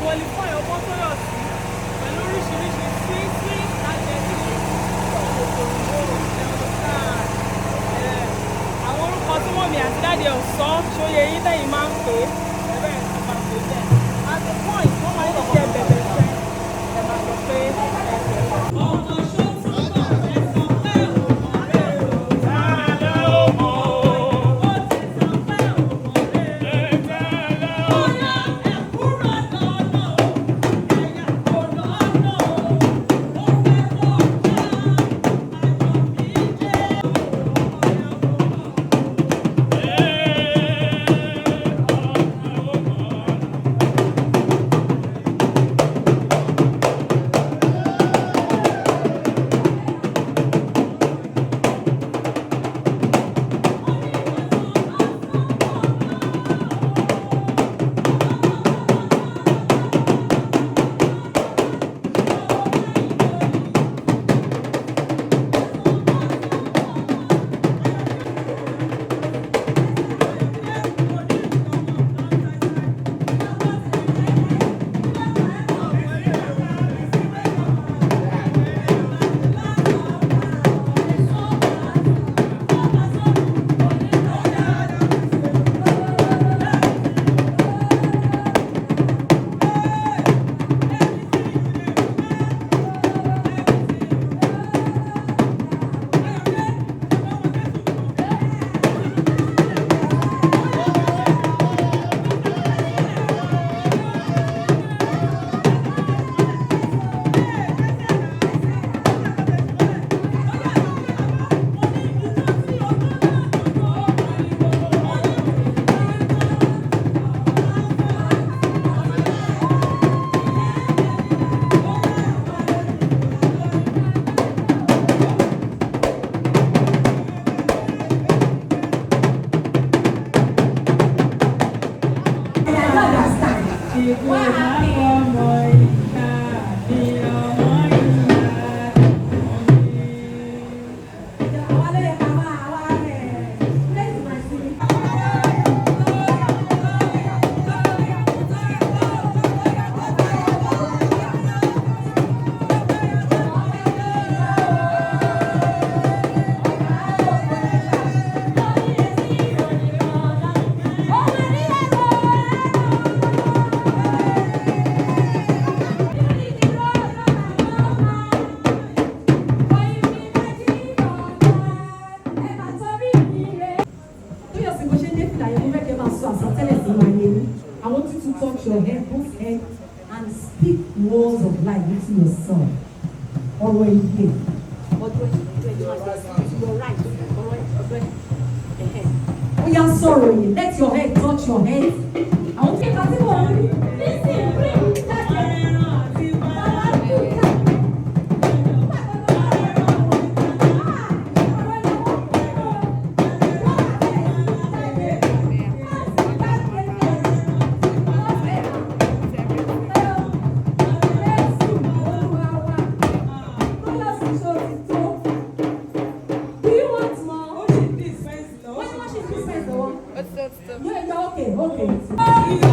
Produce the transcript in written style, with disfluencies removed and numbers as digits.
Qualify ọmọ tó yọ̀ sí pẹ̀lú oríṣiríṣi sí sí adjective, àwọn orúkọ tí mummy àti daddy ẹ̀ sọ ṣóye yín tẹ̀yìn máa ń pè é, ẹ bẹ̀rẹ̀ sí máa pè é bẹ́ẹ̀. At the point wọ́n máa ń ní kí ẹ bẹ̀bẹ̀ fẹ́, ẹ máa sọ pé ẹ bẹ̀bẹ̀. Ọmọ ṣó túbọ̀ ẹ sọ pé òun mọ̀ rẹ̀ o. Ó ti sọ pé òun mọ̀ rẹ̀ o. Bóyá ẹ kúrò lọ́nà o, ẹ̀yà kò lọ́nà o, ó fẹ́ lọ já ayọ̀ mi jẹ́ ọmọ. And I don't understand. What happened? Àwa ló yẹ ká máa wá rẹ̀. Where is my spirit? Tóyọ̀sí, bó ṣe ń dé fìlà yẹn, mo fẹ́ kẹ́ máa sọ àsọtẹ́lẹ̀ sínú ayé yín. I want you to touch your head, both head, and speak words of life into yourself. Ọ̀rọ̀ ìyè. Ọ̀dọ̀ ẹ̀ to your right. Ọ̀rọ̀ ọ̀dọ̀ ẹ̀. Ó yá, sọ̀rọ̀ yìí. Let your head touch your head. Àwọn tí ìgbà tí mò ń rí nísìnyí rí jáde. Bàbá kú jáde. Ó ti tó, ó ti tó. Yeah, yeah, okay.